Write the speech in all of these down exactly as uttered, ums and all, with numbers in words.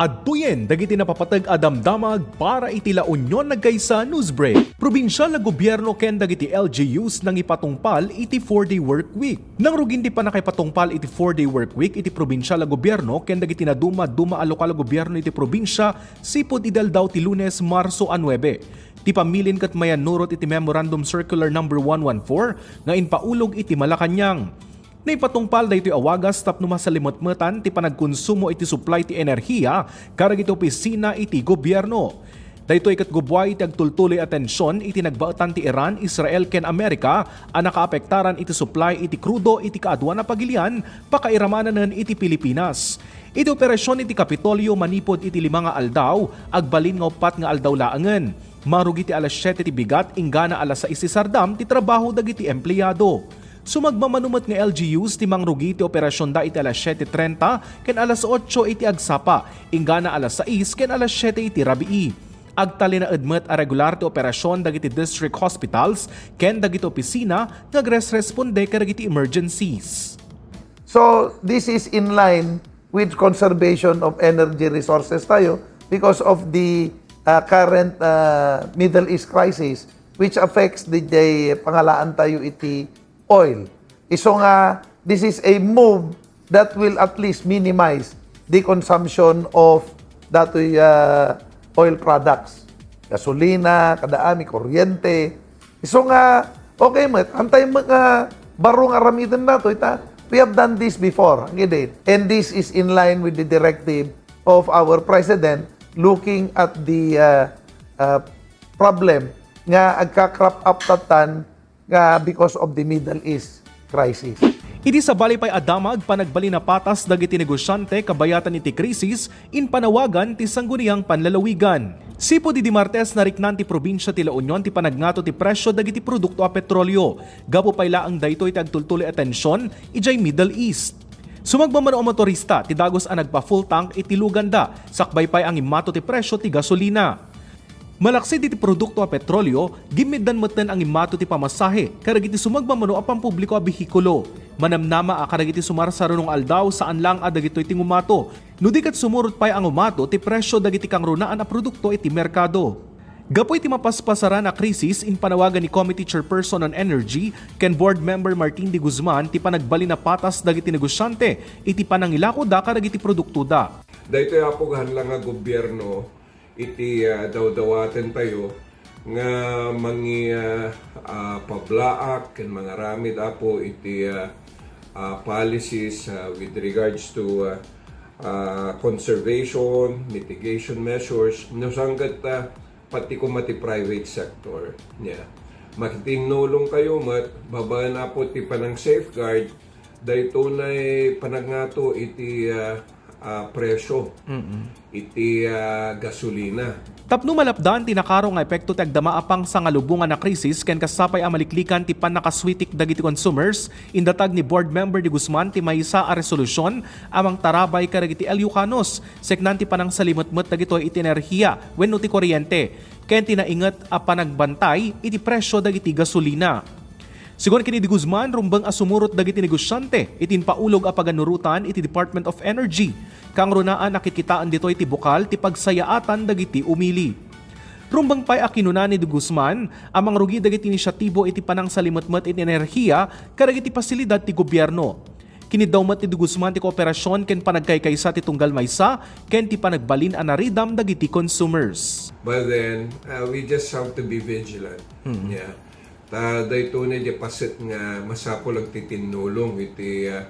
Adtoyen dagiti napapateg a damdamag para iti La Union Nagkaysa Newsbreak. Probinsial a gobierno ken dagiti L G Us nangipatungpal iti four-day work week. Nangrugin ti pannakaipatungpal iti four-day work week iti probinsial a gobierno ken dagiti nadumaduma a lokal a gobierno iti probinsia sipud idi aldaw ti Lunes, Marso a nuebe. Ti pamilin ket mayannurot iti Memorandum Circular Number one one four nga impaulog iti Malacañang. Naipatungpal daytoy a wagas tapno masalimetmetan ti panagkonsumo iti supply ti enerhiya kadagiti opisina iti gobierno. Daytoy ket gubbuay ti agtultuloy a tension iti nagbaetan ti Iran, Israel ken Amerika a nakaapektaran iti supply iti krudo iti kaaduan a pagilian pakairamananen iti Pilipinas. Iti operasion iti Kapitolyo manipud iti lima nga aldaw, agbalin nga uppat nga aldaw laengen. Marugi ti alas siete ti bigat inggana alas sais ti sardam ti trabaho dagiti empleado. Sumagmamano met nga L G Us ti mangrugi ti operasionda iti alas siete trenta ken alas otso iti agsapa, inggana alas sais ken alas siete iti rabii. Agtalinaed met a regular ti operasion dagiti district hospitals ken dagiti opisina nga agresresponde kadagiti emergencies. So, this is in line with conservation of energy resources tayo because of the uh, current uh, Middle East crisis, which affects the, the pangalaan tayo iti oil. Isu nga, this is a move that will at least minimize the consumption of datoy uh, oil products. Gasolina, kada ami, kuryente. Isu nga, okay met, antay met nga baro nga aramiden nato, ita, we have done this before, ang idin. And this is in line with the directive of our President looking at the uh, uh, problem nga agka-crop up tatan nga because of the Middle East crisis. Iti sabali pay a damag, panagbalin a patas dagiti negosyante kabayatan iti krisis, impanawagan ti Sangguniang Panlalawigan. Sipud idi Martes, nariknan ti probinsia ti La Union ti panagngato ti presyo dagiti produkto a petrolio. Gapu pay laeng daytoy ti agtultuloy a tension idiay Middle East. Sumagmamano a motorista ti dagus a nagpa-full tank iti luganda, sakbay pay a ngimmato ti presyo ti gasolina. Malaksid iti produkto a petrolio, gimmiddan metten a ngimmato ti pamasahe kadagiti sumagmamano a pampubliko a behikulo. Manamnama a kadagiti sumarsarunong aldaw saan laeng a dagitoy ti ngumato, no di ket sumurot pay a ngumato ti presyo dagiti kangrunaan a produkto iti merkado. Gapu iti mapaspasaran a krisis, impanawagan ni Committee Chairperson on Energy ken Board Member Martin de Guzman ti panagbalin a patas dagiti negosyante iti panangilakoda kadagiti produktoda. Daytoy, Apo, haan la nga gobierno iti ah, dawdawaten tayo nga mangi ah, ah, pablaak ken mangaramid, Apo, iti ah, ah, policies ah, with regards to ah, ah, conservation, mitigation measures, no saan ket ah, pati koma ti private sector. Yeah. Makitinnulong kayo met babaen, Apo, ti panang-safeguard daytoy nga panagngato iti ah, ah, presyo iti ah, gasolina. Tapno malapdan ti nakaro nga epekto ti agdama a pangsangalubongan a krisis ken kasta pay a maliklikan ti pannakaswitik dagiti consumers, indatag ni Board Member de Guzman ti maysa a resolusion a mangtarabay kadagiti Illocanos, seknan ti panangsalimetmet dagitoy iti enerhiya wenno ti kuryente, ken ti nainget a panagbantay iti presyo dagiti gasolina. Sigun ken ni De Guzman, rumbeng a sumurot dagiti negosyante iti impaulog a pagannurotan iti Department of Energy. Kangrunaan a kitkitaen ditoy ti bukal ti pagsayaatan dagiti umili. Rumbeng pay a kinuna ni De Guzman a mangrugi dagiti inisyatibo iti panangsalimetmet iti enerhiya kadagiti pasilidad ti gobierno. Kiniddaw met ni De Guzman ti kooperasyon ken panagkaykaysa ti tunggal maysa ken ti panagbalin a naridam dagiti consumers. But then, uh, we just have to be vigilant. Yeah. Ta daytoy ne di paset nga masapul agtitinnulong iti ah,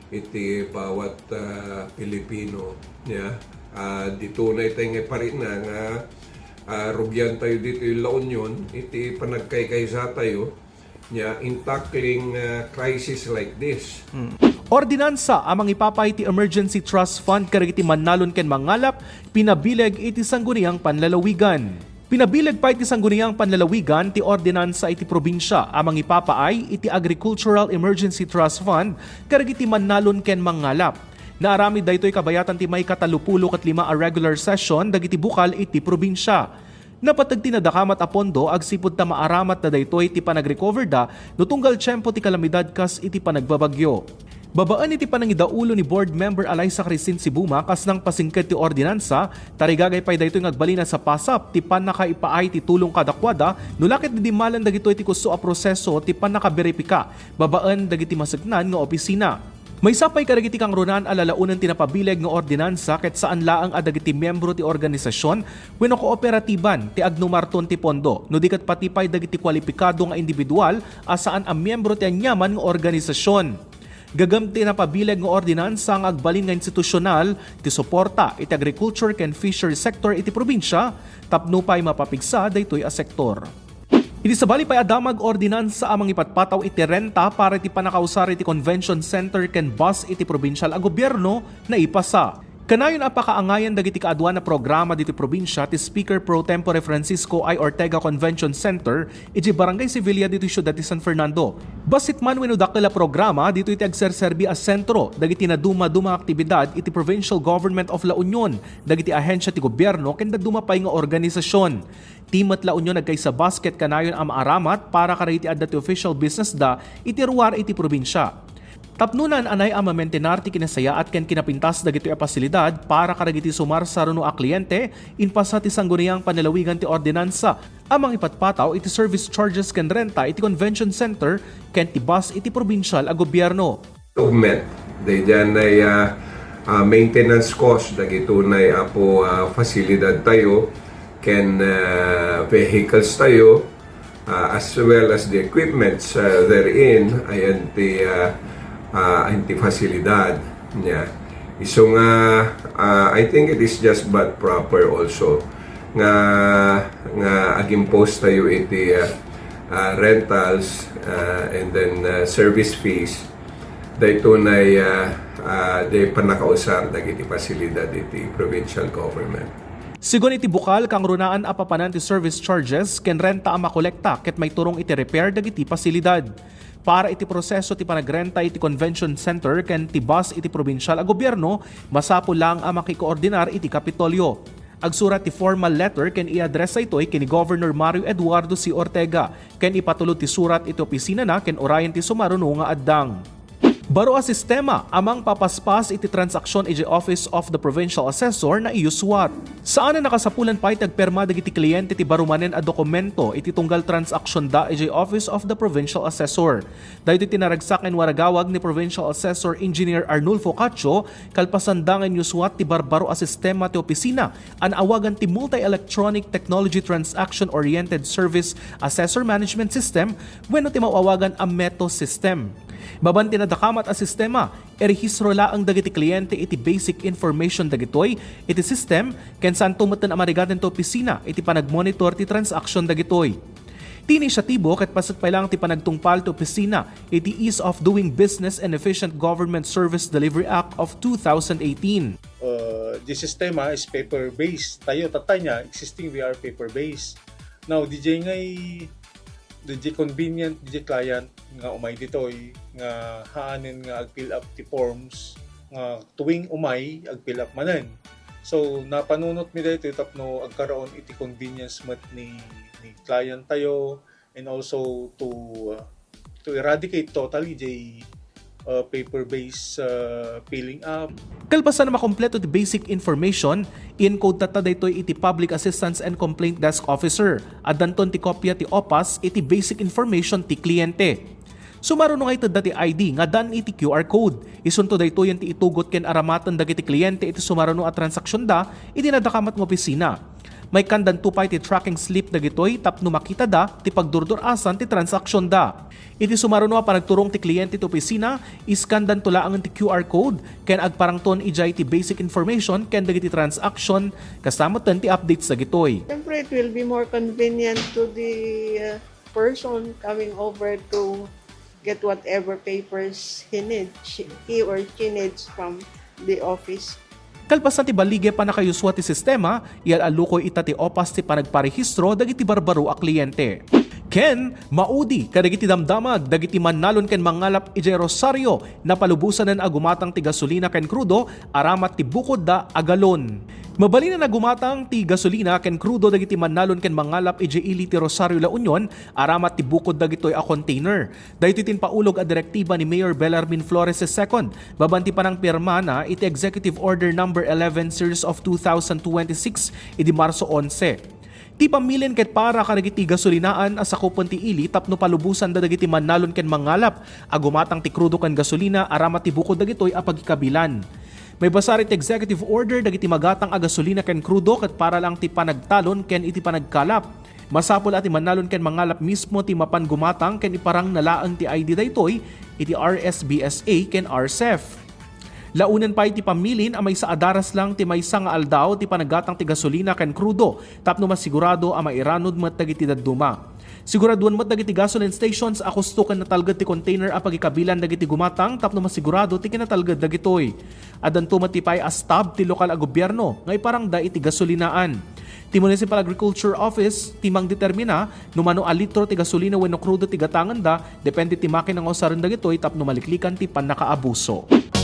iti bawat ah, Pilipino, ya. Ah, ditoy ne tay nga parina nga ah, rugian tayo ditoy La Union iti panagkaykaysa tayo, ya, in tackling ah, crisis like this. Ordinansa a mangipapay ti Emergency Trust Fund kadagiti mannalon ken mangngalap pinabileg iti Sangguniang Panlalawigan. Pinabileg pay ti Sangguniang Panlalawigan ti ordinansa iti probinsia a mangipapaay iti Agricultural Emergency Trust Fund kadagiti mannalon ken mangngalap. Naaramid daytoy kabayatan ti maikatalupulo ket lima a regular session dagiti bukal iti probinsia. Napateg ti nadakamat a pondo agsipud ta maaramatda daytoy ti panagrecoverda no tunggal tiempo ti kalamidad kas iti panagbabagyo. Babaen iti panangidaulo ni Board Member Alaysa Cristin Sibuma, kasnang pasingked ti ordinansa, tarigagay pay daytoy nga agbalin a sapasap ti pannakaipaay ti tulong kadakuada no la ket didimmalan dagitoy ti kusto a proseso ti pannakaberipika babaen dagiti maseknan nga opisina. Maysa pay kadagiti kangrunaan a lalaonen ti napabileg nga ordinansa ket saan laeng a dagiti miyembro ti organisasyon wenno kooperatiban ti agnumarton ti pondo, no di ket pati pay dagiti kualipikado nga individual a saan a miyembro ti aniaman nga organisasyon. Gaggem ti napabileg nga ordinansa nga agbalin nga institusyonal ti suporta iti agriculture ken fishery sector iti probinsia tapno pay mapapigsa daytoy a sektor. Iti sabali pay a damag ordinansa a mangipatpataw iti renta para iti pannakausar iti convention center ken bus iti probinsial a gobierno, naipasa. Kanayon a pakaangayan dagiti kaaduan a programa ditoy probinsia ti Speaker Pro Tempore Francisco I. Ortega Convention Center idiay Barangay Sevilla ditoy siudad ti San Fernando. Bassit man wenno dakkel a programa ditoy ti agserserbi a sentro dagiti nadumaduma nga aktibidad iti Provincial Government of La Union, dagiti ahensia ti gobierno ken dadduma pay nga organisasyon. Ti met La Union agkaysa bus ket kanayon a maaramat para kadagiti adda ti official business da iti ruar iti probinsia. Tapno naan-anay a mamentenar ti kinasayaat ken kinapintas dagitoy a pasilidad para kadagiti sumarsaruno a kliente, impasa ti Sangguniang Panlalawigan ti ordinansa a mangipatpataw iti service charges ken renta iti convention center ken ti bus iti probinsial a gobierno. Improvement. Daydiay, ah, ah, maintenance cost dagitoy a po, ah, facilidad tayo ken, ah, vehicles tayo, ah, as well as the equipments, ah, therein, ayan ti, ah, ah, ayan ti facilidad niya. Isu nga, ah, I think it is just but proper also nga, nga ag-impose tayo iti, ah, ah, rentals, ah, and then, ah, service fees. Daytoy, ah, ah, di pannakausar dagiti pasilidad iti provincial government. Sigun iti bukal, kangrunaan a papanan ti service charges ken renta a makolekta ket maiturong iti repair dagiti pasilidad. Para iti proseso ti panagrenta iti convention center ken ti bus iti probinsial a gobierno, masapul lang a makikoordinar iti Kapitolyo. Agsurat ti formal letter ken i-address daytoy ken ni Governor Mario Eduardo C. Ortega ken ipatulod ti surat iti opisinana ken urayen ti sumaruno nga addang. Baro a sistema a mangpapaspas iti transaksyon idiay Office of the Provincial Assessor naiyuswat. Saan a nakasapulan pay ti agperma dagiti kliente ti baro manen a dokumento iti tunggal transaksionda idiay Office of the Provincial Assessor. Daytoy ti naragsak nga inwaragawag ni Provincial Assessor Engineer Arnulfo Cacho kalpasanda nga inyuswat ti barbaro a sistema ti opisina a naawagan ti Multi-Electronic Technology Transaction Oriented Service Assessor Management System wenno ti maawagan a METOS system. Babaen ti nadakamat a sistema, irehistro laeng dagiti kliente iti basic information dagitoy iti system ken saanto metten a marigaten ti opisina iti panagmonitor ti transaksyon dagitoy. Ti inisyatibo ket bassit pay lang ti panagtungpal ti opisina iti Ease of Doing Business and Efficient Government Service Delivery Act of two thousand eighteen. Uh, the sistema is paper-based. Tayo, tatta niya, existing we are paper-based. Now, D J ngay, D J convenient, D J client nga umay ditoy, nga haanen nga ag-fill up ti forms, nga tuwing umay, ag-fill up manen. So, napanunot mi daytoy tapno agkaraon iti convenience met ni, ni client tayo, and also to, uh, to eradicate totally the, uh, paper-based, uh, filling up. Kalpasan a makompleto ti basic information, i-encode tatta daytoy iti Public Assistance and Complaint Desk Officer. Addanton ti kopia ti OPAS iti basic information ti kliente. Sumaruno nga itedda ti I D nga dan iti Q R code. Isunto daytoyen ti itugot ken aramaten dagiti kliente iti sumaruno a transaksionda iti nadakamat nga opisina. Maikkandanto pay ti tracking slip dagitoy tapno makitada ti pagdurdur-asan ti transaksionda. Iti sumaruno a panagturong ti kliente iti opisina, iskandanto laengen ti Q R code ken agparangton idiay ti basic information ken dagiti transaction, kasta metten ti updates dagitoy. Siyempre, it will be more convenient to the, uh, person coming over to get whatever papers he needs, she, he or she needs from the office. Kalpasan ti ballige pannakayuswa ti sistema, ial-alukoy ita ti OPAS ti panagparehistro dagiti barbaro a kliente. Ken maudi kadagiti damdamag dagiti mannalon ken mangalap idiay Rosario, napalubosanen a gumatang ti gasolina ken krudo aramid ti bukodda a galon. Mabalinen a gumatang ti gasolina ken krudo dagiti mannalon ken mangalap idiay ili ti Rosario, La Union, aramid ti bukod dagitoy a container. Daytoy ti impaulog a direktiba ni Mayor Bellarmine Flores the second, babaen ti panangpirmana iti Executive Order Number eleven Series of two thousand twenty-six idi Marso onse. Ti pammilin ket para kadagiti gasolinaan a sakupen ti ili tapno palubosanda dagiti mannalon ken mangalap a gumatang ti krudo ken gasolina aramid ti bukod dagitoy a pagikabilan. Maibasar iti executive order dagiti magatang a gasolina ken krudo ket para lang ti panagtalon ken iti panagkalap. Masapul a ti mannalon ken mangalap mismo ti mapan gumatang ken iparangna laeng ti I D daytoy iti R S B S A ken R S E F. Laonen pay ti pammilin a maysa a daras lang ti maysa nga aldaw ti panagatang ti gasolina ken krudo tapno masigurado a mairanod met dagiti dadduma. Siguraduan met dagiti gasoline stations a kusto ken natalged ti container a pagikabilan dagiti gumatang tapno masigurado ti kinatalged dagitoy. Addanto met ti pay a stub ti lokal a gobierno nga iparangda iti gasolinaan. Ti Municipal Agriculture Office ti mangdetermina no mano a litro ti gasolina wenno krudo ti gatangenda, depende ti makina nga usaren dagitoy tapno maliklikan ti pannakaabuso.